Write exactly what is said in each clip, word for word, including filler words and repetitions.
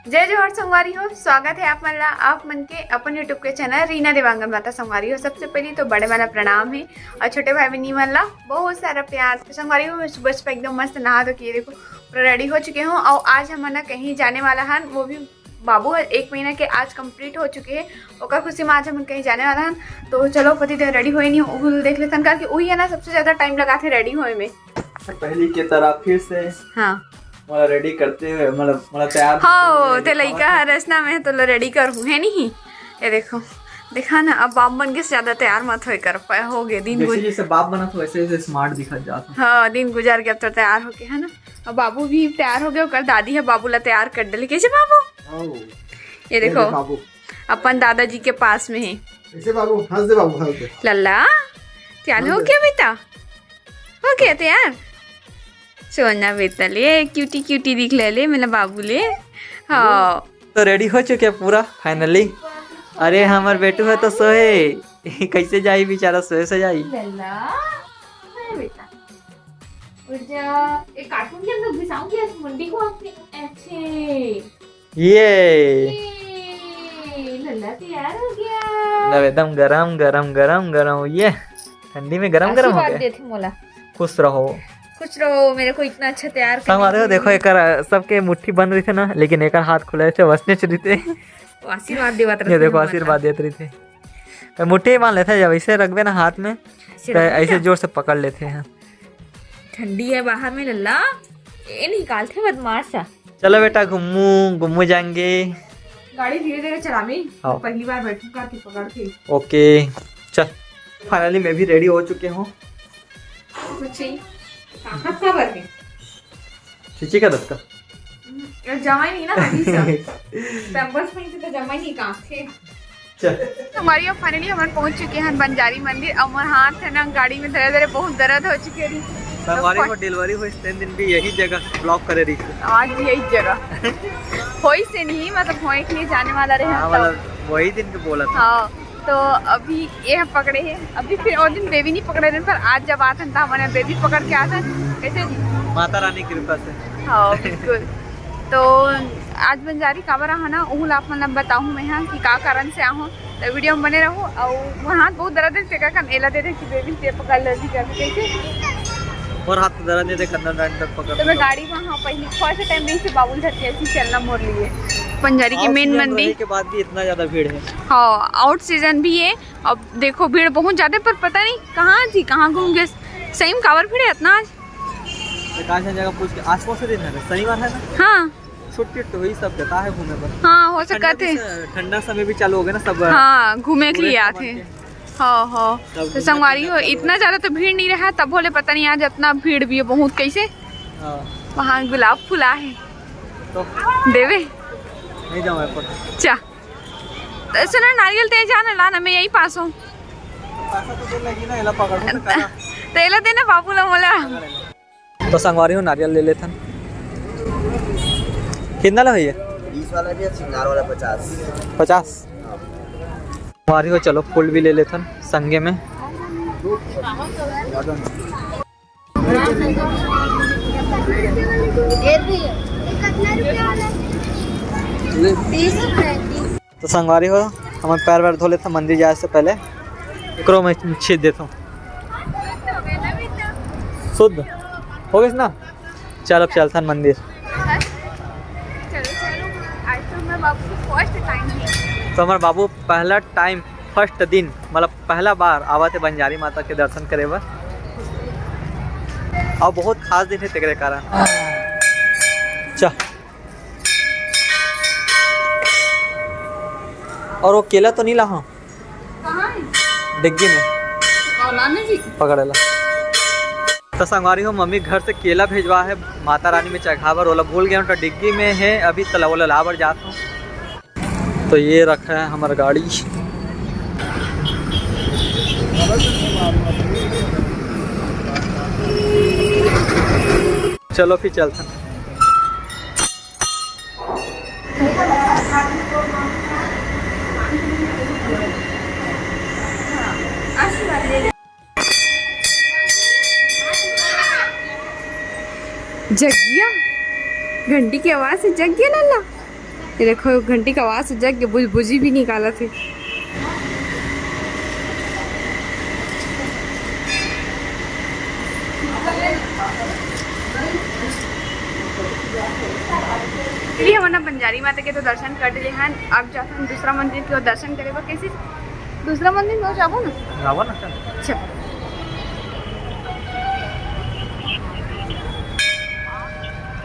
जय जोहार संगवारी हो, स्वागत है आप मन ला, आप मन के अपन YouTube के चैनल रीना देवांगन माता। संगवारी हो, सबसे पहली तो बड़े वाला प्रणाम है और छोटे भाई बहनी मन ला बहुत सारा प्यार। तो संगवारी हो, मैं सुबह सुबह एकदम मस्त नहा धो के, ये देखो, पूरा रेडी हो चुके हूँ और आज हमन ना कहीं जाने वाला हन, वो भी बाबू ह एक महीना के आज कंप्लीट हो चुके हैं, ओकर खुशी में आज हमन कहीं जाने वाला हन। तो चलो, पति देव रेडी होए नहीं, वो देख लेथन, करके वही है ना, सबसे ज्यादा टाइम लगाथे रेडी होए में। पहली के तरह फिर से हाँ। मोला रेडी करते हुए, मतलब, मोला तैयार हाँ, करते हुए ते लइका हर रचना में तो ला रेडी कर हूँ, है नहीं? ये देखो, देखा ना, अब बाप मन के से ज्यादा तैयार मत होए कर पाए, हो गए दिन जैसे गुज- जैसे बाप बनत हो, वैसे वैसे स्मार्ट दिखत जात हो। हाँ, दिन गुजर गया, अब तो तैयार होके, है ना? अब बाबू भी तैयार हो गए, ओकर दादी है, बाबू ला तैयार कर डली। कैसे बाबू? आओ। ये ये देखो, ले बाबू। अपन दादाजी के पास में है। कैसे बाबू? हंस दे बाबू, हंस दे। लल्ला, तैयार हो हंस दे। गया बेटा? हो गया तैयार? सोना बेटा ले, क्यूटी क्यूटी दिख ले, ले मेरा बाबू ले। हाँ। तो रेडी हो चुके पूरा फाइनली। अरे, हमर बेटू है तो सोए। कैसे जाई बेचारा, सोए से जाई। लल्ला, अरे बेटा, उठ जा। एक कार्टून के अंदर घुसाऊंगी आज मुंडी को आपके। अच्छे। ये। ये, लल्ला तैयार हो गया। लब एकदम गरम, गरम, गरम, गरम। ये ठंडी में गरम, गरम हो आशीर्वाद गया। देथे मोला। खुश रहो। खुश रहो, मेरे को इतना अच्छा तैयार करने संगवारी हो, के देखो, लिए। एकर सबके मुट्ठी बंद रहिथे ना, लेकिन एकर हाथ खुला रहिथे, वसने च रहिथे। वो आशीर्वाद देवत ये रहिथे देखो, हमन ला। आशीर्वाद देत रहिथे। तो मुट्ठी बांध लेथे, जब ऐसे रखबे ना हाथ में, ऐसे तो रखबे ऐसे क्या? जोर से पकड़ लेथे हैं। ठंडी है बाहर में लल्ला, ये निकालथे बदमाश है। चलो बेटा, घूमू, घूमू जाएंगे। गाड़ी धीरे धीरे चलावी, हाँ। पहली बार बैठू का, तू पकड़ के। ओके, चल, फाइनली मैं भी रेडी हो चुके हूँ। कुछ ही ताकत का भर के। चीची का दत्ता। ये जमा ही नहीं ना, अभी से। पैम्पर्स में से तो जमा ही नहीं, कहाँ थे? चल। संगवारी हो, फाइनली हमन पहुंच चुके हैं बंजारी मंदिर। और मोर हाथ है ना, गाड़ी में धरे धरे बहुत दर्द हो चुके रही। संगवारी हो, डिलीवरी हुई तीन दिन भी यही जगह ब्लॉक करे रही थी। आज भी यही जगह। होई से नहीं, मतलब, होए के लिए जाने वाला रहे हाँ, तब। मतलब, वही दिन के बोला था। हाँ, तो अभी ये हम पकड़े हैं। अभी फिर और दिन बेबी नहीं पकड़े रहे, पर आज जब आते हैं तो हमने बेबी पकड़ के आते हैं। कैसे जी? माता रानी कृपा से। हाँ, बिल्कुल। तो आज बंजारी काबर आहा ना, ओहू ला आप मन ला बताहूँ मैं, हाँ, कि का कारण से आहूँ। तो वीडियो में बने रहू। और मोर हाथ बहुत दर्द है, तेकर कन एला दे दे कि बेबी से पकड़ ले, जी कर कैसे। और हाथ दर्द है, कंधा डांड तक पकड़ तो मैं लो। गाड़ी में, हाँ, पहली फर्स्ट टाइम नहीं से बाबुल धरती ऐसी चलना मोर लिए। बंजारी की ऑफ मेन सीजन मंडी। रहने के बाद भी इतना ज्यादा भीड़ है। हाँ, आउट सीजन भी है। अब देखो, भीड़ बहुत ज्यादा, पर पता नहीं कहाँ थी, कहाँ घूम गए। सही में काबर भीड़ है इतना आज? एक आध जगह पूछ के, आज कौन से दिन है? शनिवार है ना? हाँ। छुट्टी तो वही सब देता है घूमे पर। हाँ, हो सकता ठंडा है। भी स-, ठंडा समय भी चालू हो गया ना, सब हाँ, घूमे के पूरे लिए सामान आते हैं। के। हाँ, हाँ। सब तो घूमे संगवारी फिरने हो, चालू इतना हो। ज्यादा तो भीड़ नहीं रहा, तब बोले पता नहीं आज इतना भीड़ भी है बहुत। कैसे? हाँ। वहाँ गुलाब फूला है। तो? देवे? नहीं जाऊँ मैं पर। चा। तो सुनो, नारियल ते जाना लाना, मैं यही पास हूँ। पासा तो बोल लगी ना, एला पकड़, तो करा। तेला देना बाबू ला मोला। तो संगवारी हो, नारियल ले लेथन। कितना ला भैया? बीस वाला भी है, सिंगार वाला पचास। पचास। संगवारी हो, चलो फूल भी ले लेथन संगे में। ये भी है। ये कितना रुपया वाला है? तीस रुपया है, तीस। तो संगवारी हो, हमन पैर वैर धो लेथन मंदिर जाए से पहले। एकरो में छींच देथन। शुद्ध हो गइस ना? चल, अब चलथन मंदिर। चलो, चलो, आज तो हमारे बाबू को फर्स्ट टाइम है। तो हमारे बाबू पहला टाइम, फर्स्ट दिन, मतलब पहला बार आवत है बंजारी माता के दर्शन करे बर। और बहुत खास दिन है तेकरे कारण। चल। और वो केला तो नहीं लाहा? कहाँ है? डिग्गी में। और लाने जी? पकड़ ला। तो संगवारी हो, मम्मी घर से केला भेजवा है माता रानी में चघा बर, ओला भूल गया हूँ, तो डिग्गी में है अभी, तो ओला ला बर जात हूँ। तो ये रखा है हमारा गाड़ी। चलो फिर चलते हैं। जगिया, घंटी की आवाज से जगिया लाला। ये देखो, घंटी का आवाज से जग के बुज-, बुजी भी निकालत हे। चलिए, हमन ह बंजारी माता के तो दर्शन कर ले हन, अब जाथन दूसरा मंदिर के ओर दर्शन करे बर। कैसे दूसरा मंदिर में जाबो ना? जाबो ना, चल। अच्छा।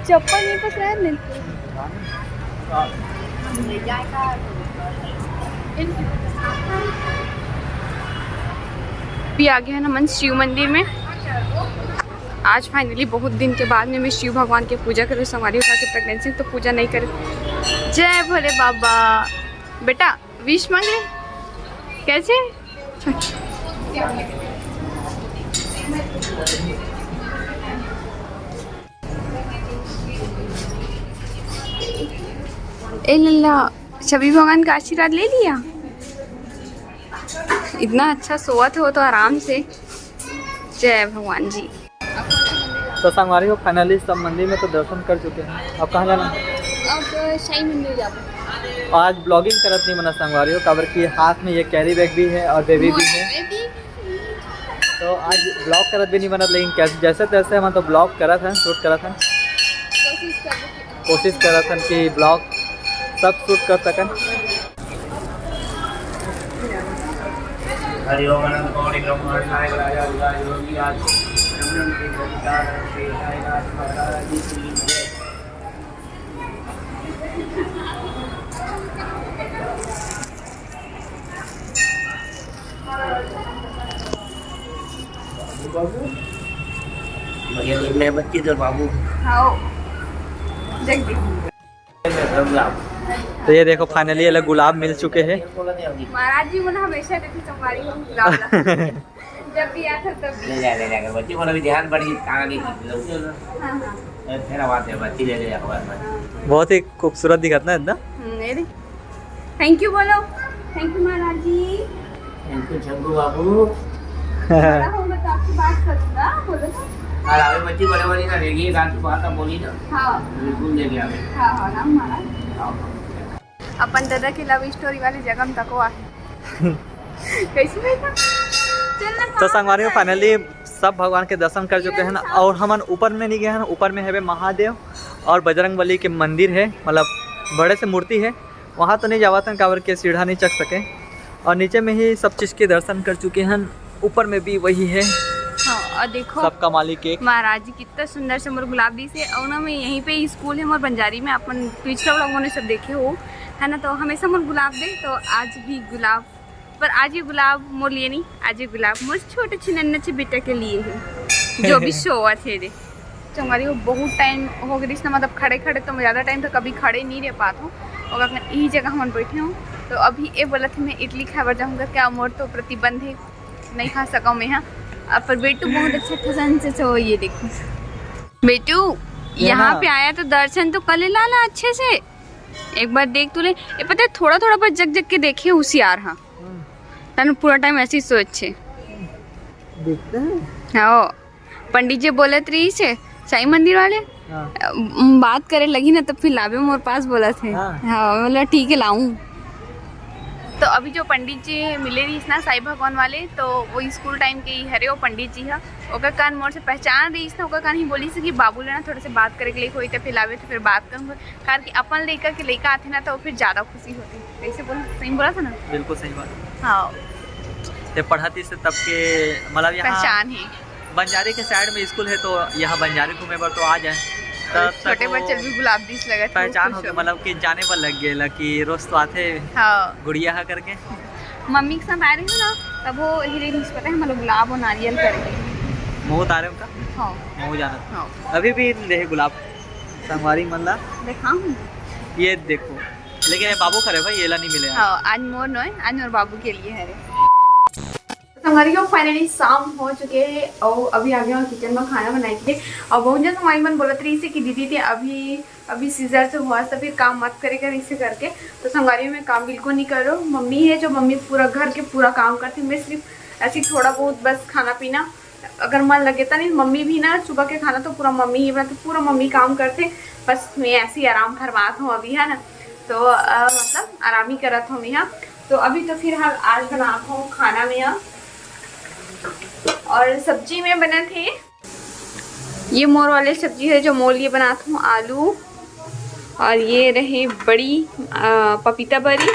चप्पल नहीं पकड़ा है, नहीं। अभी आ गए हैं ना हमन शिव मंदिर में। आज finally बहुत दिन के बाद में मैं शिव भगवान के पूजा करूँ। संगवारी हो, काबर कि pregnancy तो पूजा नहीं करे। जय भोले बाबा। बेटा, wish मांग ले। कैसे? ए लल्ला, सभी भगवान का आशीर्वाद ले लिया। इतना अच्छा सोवत हो तो आराम से। जय भगवान जी। तो संगवारी हो, finally सब मंदिर में तो दर्शन कर चुके हैं। अब कहाँ जाना है? अब साई मंदिर जाबो। आज vlogging करत नहीं बना संगवारी हो, काबर कि हाथ में ये carry bag भी है और baby भी है। Baby। तो आज vlog करत भी नहीं बनत, लेकिन कैसे, जैसे तैसे हम तो vlog करत हैं, shoot करत हैं। कोशिश करबो कि कोशिश करत हन कि vlog सब shoot कर सकन। हरि ओम अनंत कोटि ब्रह्मांड नायक राजा राज योगी आज ब्रह्म के विचार से राज माता जी की जय। बढ़िया लग रहे हैं बच्चे तो बाबू। हाँ। देख, देख। तो ये देखो, finally ये लोग गुलाब मिल चुके हैं। महाराज जी मन हमेशा देखे संगवारी हो गुलाब ला। जब भी आता तब भी। ले जा, ले जा, अगरबत्ती वाला भी ध्यान बढ़ी, कहाँ गई? हाँ, हाँ। फिर आवाज है, बत्ती ले ले, अखबार में। बहुत ही खूबसूरत दिखत ना इतना। हम्म, ये देख। Thank you बोलो। Thank you महाराज जी। Thank you छगू बाबू। बड़ा होऊंगा तो आपसे बात करूंगा, बोलो ना। और आवे बच्ची बड़े वाली ना रहेगी, एक आध बात आप बोली ना। हाँ। बिल्कुल लेके आवे। हाँ, हाँ, राम महाराज। अपन दादा के love story वाली जगह में तको आहे। कैसे बेटा? चल ना, तो संगवारी हो, finally सब भगवान के दर्शन कर चुके हैं ना, और हमन ऊपर में नहीं गए हैं। ऊपर में है महादेव और बजरंग बली के मंदिर है, मतलब बड़े से मूर्ति है। वहाँ तो नहीं जावत हन, काबर के सीढ़ा नहीं चढ़ सके। और नीचे में ही सब चीज़ के दर्शन कर चुके हन। ऊपर में भी वही है। हाँ, और देखो, सबका मालिक एक। महाराज जी कितना सुंदर से मोर गुलाब दी से। और ना, मैं यहीं पे स्कूल है मोर बंजारी में, अपन पिछला vlog में सब देखे हो, है ना। तो हमेशा मोर गुलाब दे, तो आज भी गुलाब, पर आज ये गुलाब मोर लिए नहीं, आज ये गुलाब मोर छोटे छे नन्ना छे बेटा के लिए है, जो भी सोवत है रे। संगवारी हो, बहुत टाइम हो गइस ना, मतलब खड़े खड़े तो मैं ज़्यादा टाइम तो कभी खड़े नहीं रह पात हूँ। और अगर यही जगह हम बैठे हूँ, तो अभी ये बोला था मैं इडली खाए बर जाऊँगा, क्या मोर तो प्रतिबंध है, नहीं खा सका मैं। हाँ, अब पर बेटू बहुत अच्छा पसंद से, सो ये देखो बेटू, यहाँ यहाँ। पे आया तो दर्शन तो कर ले लाला अच्छे से। एक बार देख तू ले, ये पता है थोड़ा थोड़ा पर जग जग के देखे होशियार। हाँ, हम्म। तनु पूरा टाइम ऐसे ही सोच छे। देखते हैं। हाँ, पंडित जी बोलत रहिस हे साई मंदिर वाले, हाँ। अम, बात करे लगी ना, तब फिर लाबे मोर पास बोलत हे। हाँ। हाँ, बोला ठीक है, लाऊं। तो अभी जो पंडित जी मिले रहिस ना साई भगवान वाले, तो वो स्कूल टाइम के ही हरे वो पंडित जी हा। ओकर कान मोर से पहचान रहिस ना, ओकर कान ही बोलिस कि बाबू ले ना थोड़ा से बात करे के लिए कोई, तो फिर लाबे तो फिर बात करूंगा। कार कि अपन लइका के लइका आथे ना, तो फिर ज्यादा खुशी होथे। कैसे बोल, सही बोला था ना? बिल्कुल सही बात। हाँ। ते पढ़त ही से तब के, मतलब, यहाँ पहचान है। बंजारी के साइड में स्कूल है, तो यहाँ बंजारी घूमे बर तो आ जाए। तब छोटे तक वो बच्चे भी गुलाब दिस लगत हे, पहचान खुश हो गए, हो। मतलब कि जाने बर लग गए ला कि रोज तो आथे हाँ। गुड़िया हा करके। मम्मी के साथ आ रही हूँ ना, तब वो हीरे नहीं पता है, मतलब गुलाब और नारियल करके। महू तारे का? हाँ। महू जाना। हाँ। अभी भी रहे गुलाब। संगवारी मन ला। देखा हूँ। ये देखो, लेकिन ये बाबू करे भाई, येला नहीं मिले आज। हाँ, आज मोर नोय, आज मोर बाबू के लिए हरे। तो संगवारी हो, finally शाम हो चुके हैं और अभी आ गया हूँ किचन में खाना बनाए के लिए। और बहुत जन संगवारी मन बोलत रहिस हे कि दीदी ते अभी, अभी सीजर से हुआ, तो फिर काम मत करे कर इसे करके। तो संगवारी, मैं काम बिल्कुल नहीं करो, मम्मी है जो मम्मी पूरा घर के पूरा काम करती, मैं सिर्फ ऐसे थोड़ा बहुत बस खाना पीना अगर मन लगे त नहीं, मम्मी भी ना सुबह के खाना तो पूरा मम्मी ही बनाती, पूरा मम्मी काम करते, बस मैं ऐसे ही आराम फरमात हूँ अभी, है ना। तो अ, मतलब आराम ही करत हूँ मैं यहाँ। तो अभी तो फिलहाल आज बनात हूँ खाना में यहाँ, और सब्जी में बनत हे, ये मोर वाले सब्जी है जो मोर लिए बनात हूँ, आलू, और ये रहे बड़ी, अ, पपीता बरी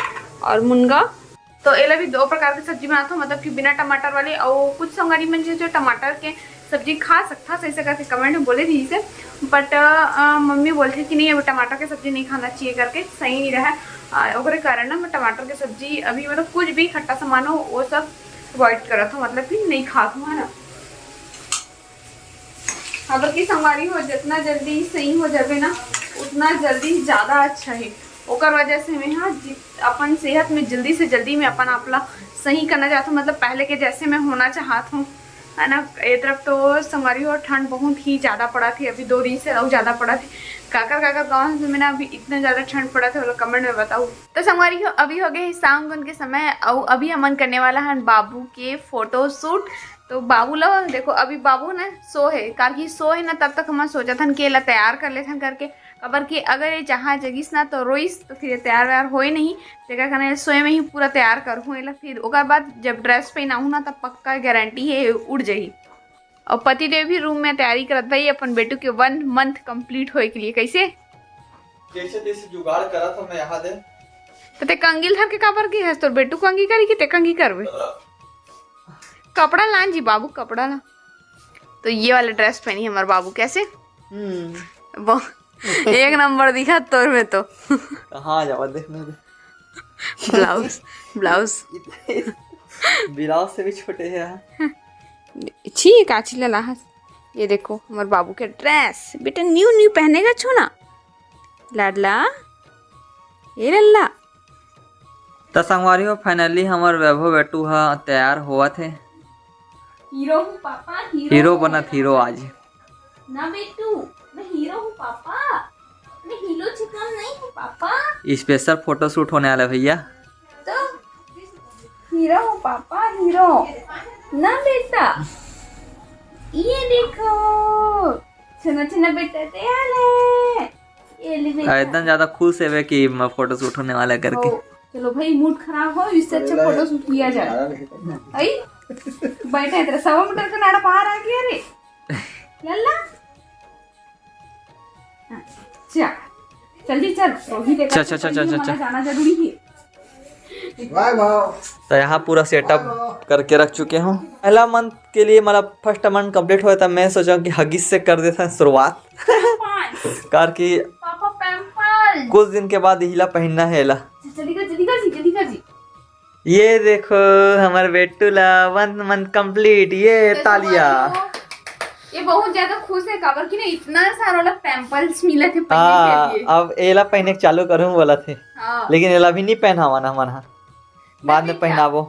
और मुनगा। तो एला भी दो प्रकार के सब्जी बनात हूँ, मतलब कि बिना टमाटर वाले। और कुछ संगवारी मन जो, जो टमाटर के सब्जी खा सकता, सही से करके कमेंट में बोले रही से, बट मम्मी बोलते कि नहीं, अभी टमाटर के सब्जी नहीं खाना चाहिए करके, सही नहीं रहा। अ, ओकरे कारण ना मैं टमाटर के सब्जी अभी, मतलब कुछ भी खट्टा सामान हो, वो सब अवॉइड करत हूँ, मतलब कि नहीं खात हूँ, है ना। काबर कि संगवारी हो, जितना जल्दी सही हो जाबे ना, उतना जल्दी ज़्यादा अच्छा है। ओकर वजह से मैं, हाँ, जि-, अपन सेहत में जल्दी से जल्दी मैं अपन आप ला सही करना चाहत हूँ, मतलब पहले के जैसे मैं होना चाहत हूँ, है ना। ये तरफ तो संगवारी हो, ठंड बहुत ही ज़्यादा पड़ा थी, अभी दो दिन से और ज़्यादा पड़ा थी। काकर काकर गाँव में ना अभी इतना ज़्यादा ठंड पड़ा था, बोला कमेंट में बताओ। तो संगवारी हो, अभी हो गए हे शाम गुन के समय, और अभी हमन करने वाला हन बाबू के फोटो शूट। तो बाबू ला देखो, अभी बाबू ना सो है, काबर कि सो है ना, तब तक हमन सोचत हन कि एला तैयार कर लेथन करके, काबर कि अगर ये जहाँ जगिस ना तो रोइस, तो फिर ये तैयार वैयार होए नहीं। तेकर कारण सोए में ही पूरा तैयार करहूँ एला, फिर ओकर बाद जब ड्रेस पहनाहूँ ना, तब पक्का गारंटी है उड़ जाही। और पतिदेव भी रूम में तैयारी करत भाई अपन बेटू के वन मंथ कंप्लीट होए के लिए। कैसे? जैसे तैसे जुगाड़ करत हूँ मैं यहाँ दे। तो ते कंगी ल धर के काबर गे हस? तोर बेटू कंगी करी कि ते कंगी करबे? कपड़ा लान जी बाबू, कपड़ा ला। तो ये वाला ड्रेस पहनी हमार बाबू, कैसे? हम्म। वो एक नंबर दिखा तोर में तो। कहाँ जावा, देख मैं। Blouse, blouse. ब्लाउज से भी छोटे है। छी, काची ला लाहस। ये देखो हमार बाबू के ड्रेस, बेटा न्यू न्यू पहनेगा छो ना लाडला, ए लल्ला। त संगवारी हो, finally हमर वैभव बेटू ह तैयार होवत हे। हीरो हूँ पापा, हीरो हीरो हूँ। बनत हीरो आज। ना बेटू, मैं हीरो हूँ पापा, मैं हीरो से कम नहीं हूँ पापा। स्पेशल फोटो शूट होने वाला है भैया। तो हीरो हूँ पापा, हीरो ना बेटा। ये देखो, छुना छुना बेटा तैयार है। ये ले बेटा। आ, इतना ज्यादा खुश है वे कि मैं फोटो शूट होने वाला है करके। ओ, चलो भाई, मूड खराब हो, इससे अच्छा फोटो शूट किया जाए। आई बैठे तेरे सवा मीटर का नाड़ा बाहर आ गया रे लल्ला। हाँ, चल, जल्दी चल, रोहित देखा चल, चल, चल, चल, चल, हमारा चल। जाना जरूरी है। बाय बाय। तो यहाँ पूरा सेटअप करके रख चुके हूँ। पहला मंथ के लिए, मतलब फर्स्ट मंथ कंप्लीट हुआ था, मैं सोचा कि हगिस से कर देता शुरुआत। पाँच। कार की पापा पैम्पर्स। कुछ दिन के बाद हिला पहनना है ला। जल्दी कर, जल्दी कर जी, जल्दी कर जी। ये देखो हमारे बेटू ला वन मंथ कंप्लीट। ये कैसे तालिया। हुआ? ये बहुत ज्यादा खुश है, काबर कि ना इतना सारा वाला पैम्पर्स मिला थे पहनने हाँ, के लिए। अब एला पहने के चालू करूँ बोला थे। हाँ। लेकिन एला भी नहीं पहनावा ना मन हा, बाद में पहनाबो।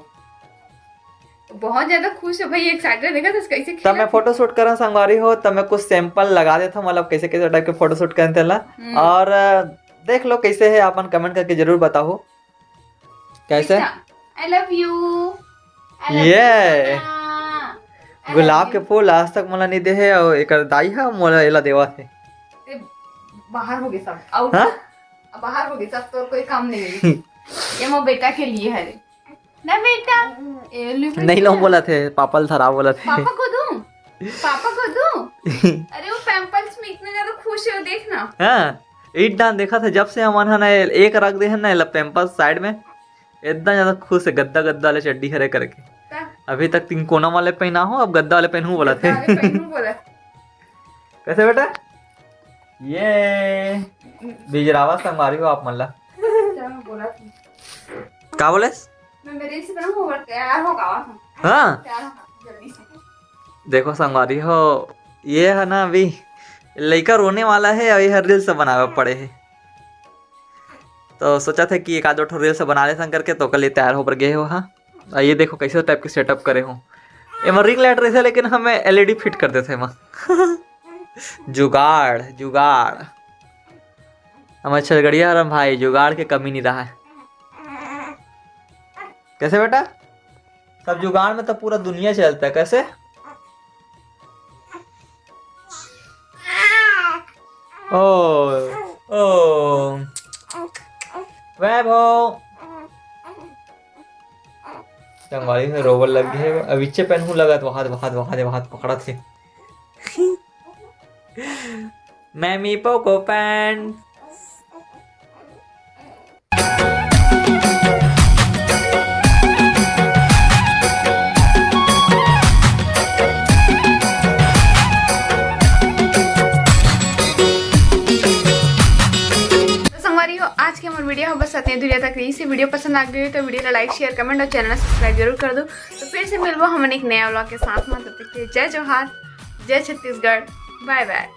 बहुत ज्यादा खुश है भाई, एक्साइटेड। देखा था कैसे तब मैं फोटो शूट करा संगवारी हो, तब मैं कुछ सैंपल लगा देता हूँ, मतलब कैसे कैसे टाइप के फोटो शूट करते ला। हम्म। और अ, देख लो कैसे है, अपन कमेंट करके जरूर बताओ। कैसे? I love you। ये गुलाब के फूल आज तक मोला नहीं दे है, और एकर दाई हा मोला एला देवा थे। बाहर हो गए सब, आउट। हाँ? बाहर हो गए सब, तो कोई काम नहीं है। ये मो बेटा के लिए है। ना बेटा। ए, ले बेटा। नहीं लो बोला थे, पापा ल धरा बोला थे। पापा को दूं? पापा को दूं? अरे वो पैम्पर्स में इतने ज्यादा खुश है, वो देखना। हाँ, ईट डान देखा था जब से हमन हा ना एक रख दे है ना, एला पैम्पर्स साइड में, इतना ज्यादा खुश है, गद्दा गद्दा वाले चड्डी हरे करके। का? अभी तक तीन कोना वाले पहना हो, अब गद्दा वाले पहनू बोला थे। गद्दा वाले पहनू बोला। कैसे बेटा? ये बिजरावा संगवारी हो आप मन ला। चलो, बोला था। का बोले? मैं मेरे से बनाऊं, वो तैयार होगा, आवा था। हाँ। तैयार होगा, जल्दी से। देखो संगवारी हो, ये है ना अभी लइका रोने वाला है और ये रील्स बनावे पड़े है। तो सोचा था कि एक आध दो ठो रील्स बना लेथन करके, तो कल ये तैयार होकर गए हो। हाँ, और ये देखो कैसे टाइप के सेटअप करे हो। एमा रिंग लाइट रहथे, लेकिन हमें एलईडी फिट कर देथे एमा। जुगाड़, जुगाड़। हमर छत्तीसगढ़िया हरन भाई, जुगाड़ के कमी नहीं रहा है। कैसे बेटा? सब जुगाड़ में तो पूरा दुनिया चलता है। कैसे? ओ, ओ। वैभव। संगवारी में रोवल लग गए। अब इच्चे पेन हूँ लगत, वहाद, वहाद, वहाद, वहाद पकड़त हे। मैमी पोको पैंट। तो संगवारी हो, आज के हमर वीडियो हो बस अतने दूरिया तक रही। से वीडियो पसंद आ गई हो तो वीडियो ला लाइक, शेयर, कमेंट और चैनल सब्सक्राइब जरूर कर दो। तो फिर से मिलबो हमन एक नया व्लॉग के साथ में। तब तक के लिए जय जोहार, जय छत्तीसगढ़, बाय बाय।